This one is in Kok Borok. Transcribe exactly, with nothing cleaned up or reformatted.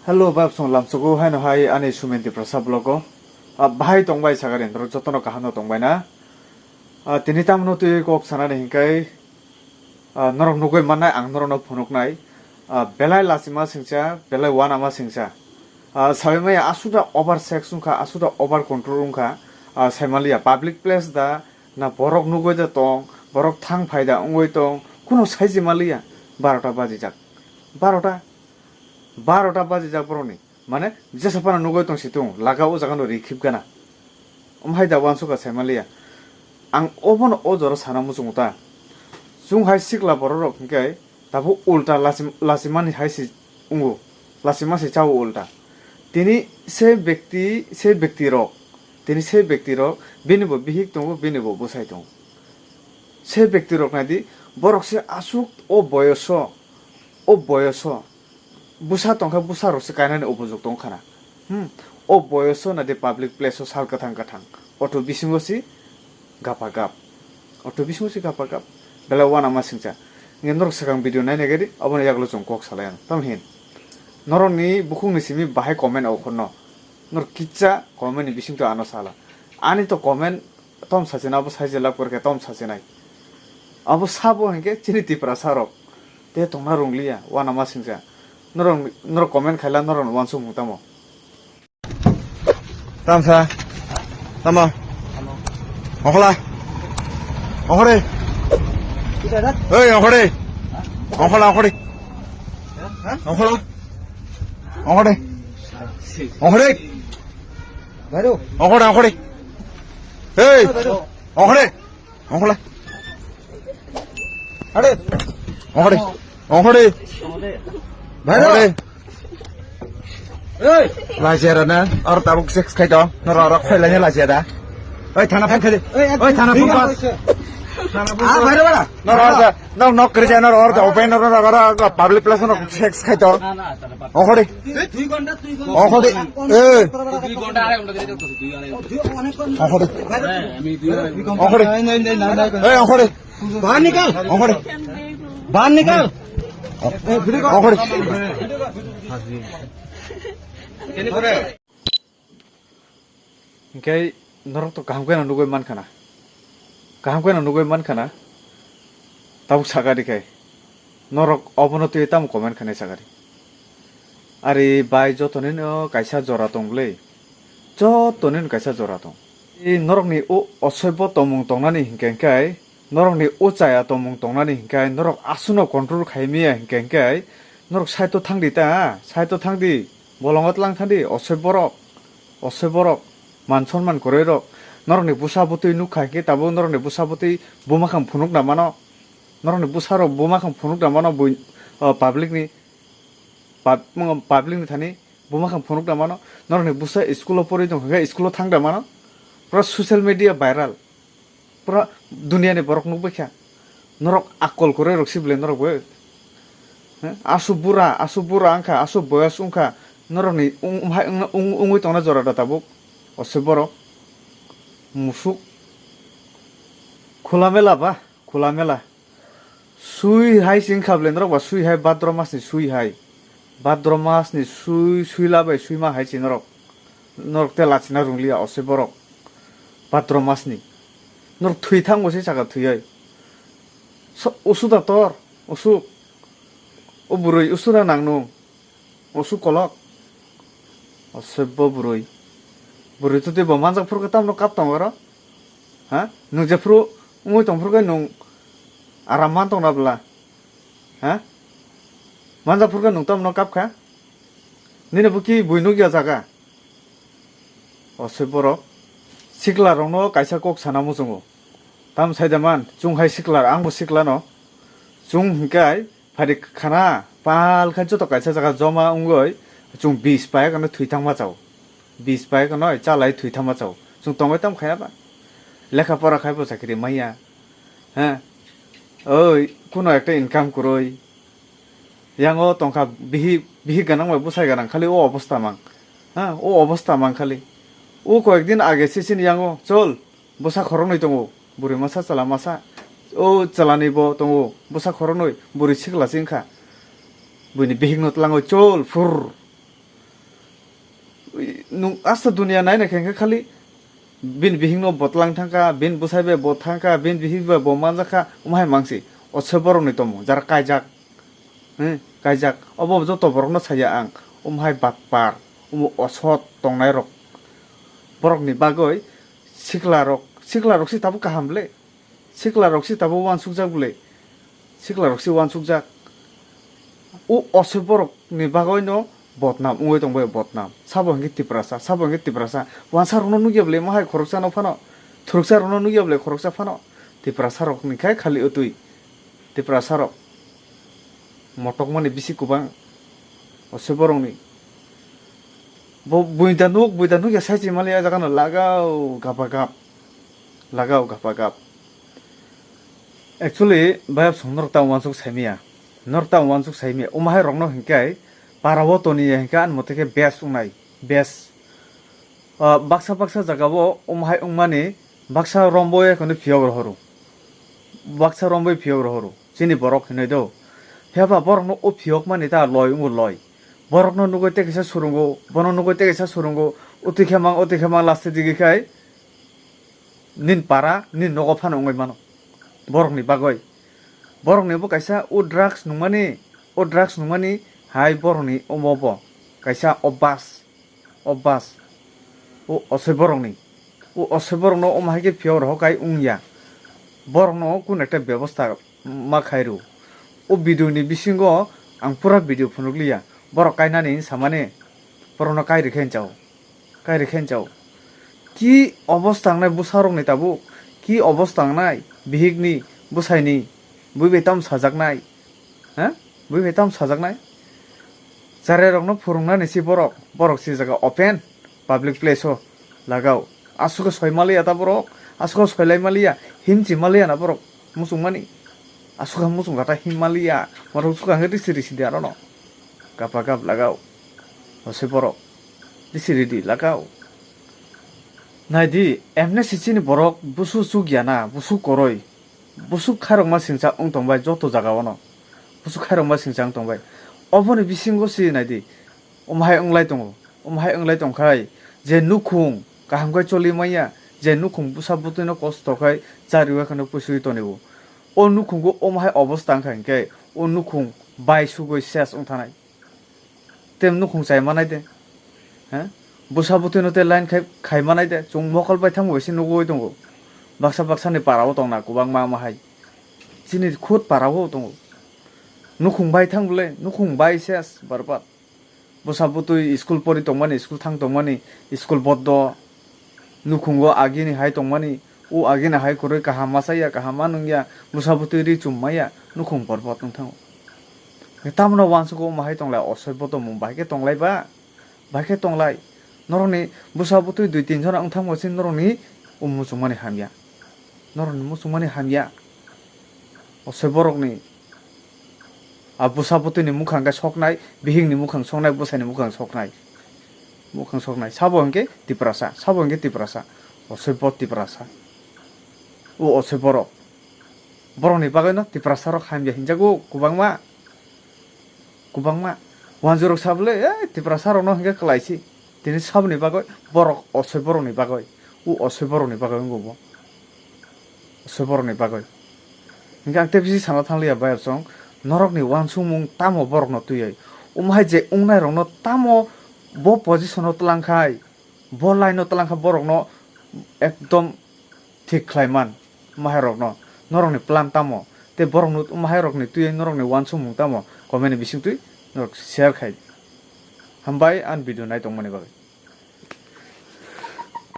Hello, bab song lamsogo haino hai ani Sumen Tiprasa vlog o. Ah, bahai tongbai sagari, norok jotono kaham no tongbai na? Ah, tini tamno twi kok sanani hinkai, ah, norok nugui mannai, ang norokno phunuknai. Ah, belai lachima singcha, belai wanama singcha. Ah, sawi maya asuda over sex wngkha, asuda over control wngkha. Ah, saimaliya public place da, na borok nugui da tong, borok thang phai da wngui tong, kuno saiji maliya. Barota bajijak. Barota, barota bajijak borokni. Mane, jesa phano nugui tong situng, laga o jaga no ri khip gana. Om hai da uansukha saimaliya. Ang obono o jora sana muchungo ta. Chwng hai sikla borok rok hinkhe tabuk ulta lachim-, lachimani hai se wngo. Lachima se chao ulta. Tini se bekti, se bekti rok, tini se bekti rok, bini bo bihik tongo, bini bo bwsai tongo. Se bekti rok nai di, borok se aswk o boyoso, o boyoso. Bwsa tongkha, bwsa rok se kainani upojok tongkha na. Hmm. O boyoso na de public place o sal kwthang kwthang. Auto bisingo si gapa gap. Auto bisingo si gapa gap. Belai wanama singcha. Nge norok swkang video naina gari, obono yagulo chwng kok salai ano. Tamo hin. Norok ni bukhuk ni simi bahai comment o khorno. Norok kicha comment ni bising to ano sala. Ani to comment tom sachina abo saijela porkhe tom sachinai. Abo sabo hinkhe chini Tiprasa rok. Te tongna rwngliya, wanama singcha. Norok, norok comment khaila norok wansukmung tamo. Tamsa. Tamo. Ongkhola. Ongkhore. Oi, ongkhore. Ongkhola, ongkhore. Ongkhola. Ongkhore. Ongkhore. Ongkhore, ongkhore. Hey. Ongkhore. Ongkhola. Are. Ongkhore. Ongkhore. Ongkhore. Ei. Lajia rana, or tabuk sex khai to. Nor or khoi lanya lajia da. Oi, thana phone khai de. Oi, thana phone kar. Thana phone kar. Ah, bhai, bhai. Nor or da, nor nok kri jana, or da open, nor, nor, nor, public place no sex khai to. Ongkhore. Ongkhore. Eh. Ongkhore. Ongkhore. Eh, ongkhore. Bahar nikal. Ongkhore. Bahar nikal. Ongkhore. Hinkhe norok to kaham khe no nugui mankha na. Kaham khe no nugui mankha na. Tabuk saka di khai. Norok obono twi tamo comment khanai saka di. Ari bai jotonino kaisa jora tong bwle. Jotonino kaisa jora tong. I norokni o osoibo tongmung tongnani hinkhe hinkhe, norokni o chaya tongmung tongnani hinkhe, norok asuno control khai maya hinkhe hinkhe, norok side o thang di ta, side o thang di, bolongo tlang thang di, osoi borok, osoi borok, man sonman kwrwi rok, norokni bwsa bwtwi nukha hinkhe tabuk norokni bwsa bwtwi buma kham phunukna mano, norokni bwsa rok buma kham phunukna mano bui, o, public ni, pub-, public ni thani buma kham phunukna mano, norokni bwsa school o porwi tongkha hinkhe school o thangna mano, pura social media viral. Pura duniani borok nukbaikha. Norok akol kwrwi rok si bwle norok bo. He? Asu bura, asu bura wngkha, asu boyos wngkha. Norokni wng-, wng-, wng-, wngwi tongna jora da tabuk. Ose borok. Musuk. Khula mela ba, khula mela. Sui hai se wngkha bwle norok ba, sui hai Bhadra mas ni sui hai. Bhadra mas ni sui, suila bai suima hai se norok. Norok te lachina rwngliya ose borok. Bhadra mas ni. Norok thwi thangbo se saka thwiwi. So, usuk da tor, usuk. O bwrwi usuk da nang nung. Usuk kolok. Ose bo bwrwi. Bwrwi to tei bo manjak phuru khe tamno kap tongo oro. Ha? Nung jephuru wngwi tong phuru khe nung aram man tong na bwla. Ha? Manjak phuru khe nung tamno kap kha? Nini bo ki bui nukya jaga? Ose borok. Sikla rokno kaisa kok sana muchungo. Tam sai da man, chwng hai sikla, ang bo sikla no. Chwng hinkhe phari khana, pal khai joto kaisa jaga joma wngwi, chwng bis pai kano thwi thangma chao. Bis pai kano chalai thwi thangma chao. Chwng tongwi tam khaya ba. Lekha pora khai bo chakri maya. He. Oi, kuno ekta income kwrwi. Yango tongkha bihi, bihi ganang bai bwsai ganang khali o obostha mang. Ha, o obostha mang khali. O koyekdin age se chini yango chol bwsa khoroknwi tongo. Bwrwi masa chwla masa. O chwlani bo tongo bwsa khoroknwi, bwrwi sikla se wngkha. Buini bihikno twlangwi chol phur. Nwng asta duniya nai nai khe khali bini bihik no botlang thangkha, bini bwsai bai bo thangkha, bini bihik bai bo manjakha, omo hai mangsi. Osoi borok ni tomung jara kaijak, hmm, kaijak. Obo joto borok no saya ang, omo hai batpar, omo osot tongnai rok, borok ni bagwi sikla rok, sikla rok si tabuk kaham le. Sikla rok si tabuk uansukjak bwle. Sikla rok si uansukjak. O osoi borok ni bagwi no botnam wngwi tong bai botnam. Sabo hwnkhe Tiprasa, sabo hwnkhe Tiprasa. Wansa rok no nukya bwle mo hai khoroksa no phano. Thuruksa rok no nukya bwle khoroksa phano. Tiprasa rok ni khai khali utwi. Tiprasa rok. Motokmani bisi kwbang. Osoi borok ni. Bo buida nuk, buida nuk ya sai se mali ya jaga no lagao gapa gap. Lagao gapa gap. Actually, bayap song norok ta uansuk saimaya. Norok ta uansuk saimaya. Omo hai rokno hinkhe para o toniya hinkhe ani mote khe best wngnai. Best. Ah, baksa baksa jaga o omo hai wngmani baksa rombo ya kono phiyok rohoro. Baksa rombo phiyok rohoro. Chini borok hinwi do. Phiya ba borokno o phiyokmani ta loi wngo loi. Borokno nugwi tei kaisa surungo, bono nugwi tei kaisa surungo, utwi khe mang, utwi khe mang, last digi khai nin para, nin nogo phano wngwi mano. Borokni bagwi. Borokni bo kaisa o drugs nungmani, o drugs nungmani hai borokni omo bo kaisa obas. O bas, o osoi borokni, o osoi borokno omo hai khe phiyok rohor kai wngya, borokno kunu ekta bebosta ma khai rw. O video ni bisingo ang pura video phunuk liya, borok kainani hinwi samani, borokno kai rwkhe hinwi chao, kai rwkhe hinwi chao. Ki obosta wngnai bwsarokni tabuk, ki obosta wngnai bihikni, bwsaini, bui bai tamo sajaknai. Ha? Bui bai tamo sajaknai? Chwrairokno phwrwngnani se borok, borok se jaga open public place o lagao. Aswk soi maliya ta borok, aswk soi lai maliya, himchi maliya na borok muchungmani. Aswk muchung kata him maliya, borok swkang risi risi di arono. Gapa gap lagao. O se borok. Risi ridi lagao. Naidi, emne se chini borok busu chukya na, busu koroi. Busuk khairokma singcha wng tong bai joto jaga o no. Busuk khairokma singcha wng tong bai. Oboni bisingo se nai di. Omo hai wng lai tongo. Omo hai wng lai tong khai je nukhung kaham khai choli manya, je nukhung bwsa bwtwi no kosto khai chari o kheno pusui toni o. O nukhungo omo hai obosta wng kha hinkhe o nukhung bai sugwi ses wng thanai. Tem nukhung chai manai de. Ha? Bwsa bwtwi no te line khai, khai manai de. Chwng mokol bai thango bai se nugwi tongo. Baksa baksa ni para o tong na kwbangma ma hai. Chini khud para o tongo. Nukhung bai thang bwle, nukhung bai ses barbat. Bwsa bwtwi school pori tongmani, school thang tongmani, school bodo. Nukhungo agini hai tongmani, o agini hai kwrwi kaham ma chaya, kaham ma nungya, bwsa bwtwi ri chum maya, nukhung borbot wng thango. Tamno uansukgo omo hai tonglai, osoi botomung bai khe tonglai ba, bai khe tonglai. Norokni bwsa bwtwi dui tin jona wng thango se norokni o muchungmani hamya, norokni muchungmani hamya. Osoi borokni. A bwsa bwtwini mukhang khe soknai, bihikni mukhang soknai, bwsaini mukhang soknai. Mukhang soknai. Sabo hwnkhe Tiprasa, sabo hwnkhe Tiprasa. Osoi bo Tiprasa. O osoi borok. Borokni bagwino Tiprasa rok hamya hinjago kwbangma. Kwbangma. Wanjwrok sabole, eh, Tiprasa rokno hwnkhe kwlaisi. Tini saboni bagwi borok osoi borokni bagwi. O osoi borokni bagwi wngbo bo. Osoi borokni bagwi. Hinkhe ang tei bisi sana thangliya bayapsong, norokni uansukmung tamo borokno twiwi? Omo hai je wngnairokno tamo bo position-o twlang khai, bo line-o twlang kha borokno ekdom thik khlai man, omo hai rokno, norokni plan tamo? Tei borokno omo hai rokni twiwi norokni uansukmung tamo? Comment-ni bisingtwi norok share khai. Hambai ani video nai tongmani bagwi.